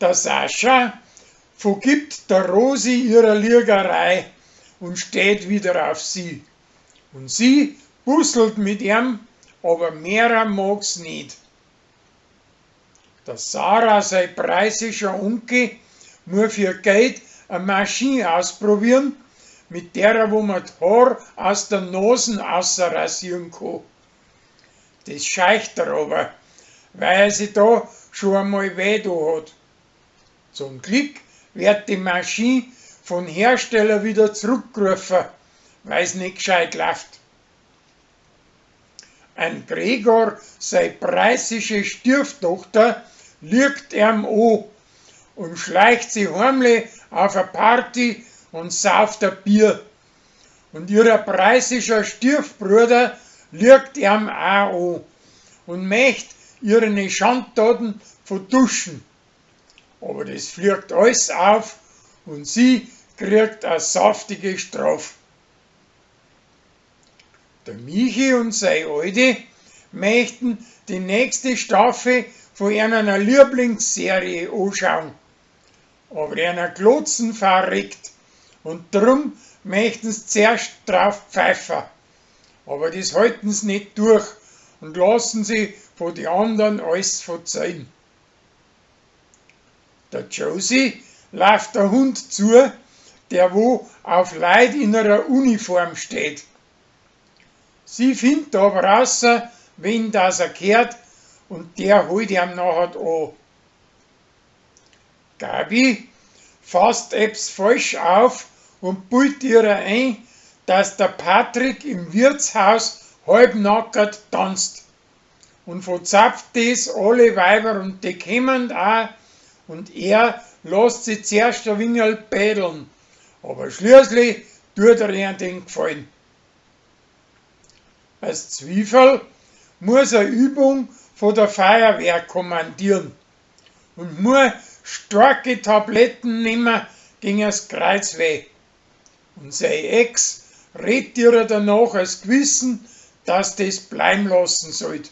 Der Sascha vergibt der Rosi ihrer Liagerei und steht wieder auf sie. Und sie busselt mit ihm, aber mehrer mag's nicht. Der Sarah, sei preußischer Onkel, muss für Geld eine Maschine ausprobieren, mit derer wo man d'Haar aus der Nasen außerrasieren kann. Das scheicht er aber, weil er sich da schon einmal weh da hat. Zum Glück wird die Maschine von Hersteller wieder zurückgerufen, weil's nicht gescheit läuft. Ein Gregor, sei preußische Stieftochter, liegt ihm an und schleicht sie heimlich auf a Party und sauft a Bier. Und ihrer preußischer Stiefbruder liegt ihm auch an und möcht ihre Schandtaten vertuschen. Aber das fliegt alles auf und sie kriegt a saftige Straf. Der Michi und sei Alte möchten die nächste Staffel von einer Lieblingsserie anschauen. Aber einer Glotzen verreckt und drum möchten's zuerst drauf pfeifen. Aber das halten's nicht durch und lassen sie von die anderen alles verzeihen. Der Josie läuft der Hund zu, der wo auf Leid in einer Uniform steht. Sie findet aber raus, wen das er gehört, und der holt ihm nachher an. Gabi fasst ebs falsch auf und bildet ihr ein, dass der Patrick im Wirtshaus halbnackert tanzt. Und verzapft das alle Weiber und die kommen auch, und er lässt sie zuerst ein wenig bädeln, aber schließlich tut er ihr den Gefallen. Als Zwiefel muss er Übung von der Feuerwehr kommandieren und muss starke Tabletten nehmen gegen das Kreuzweh. Und sein Ex redet ihr danach als Gewissen, dass das bleiben lassen sollte.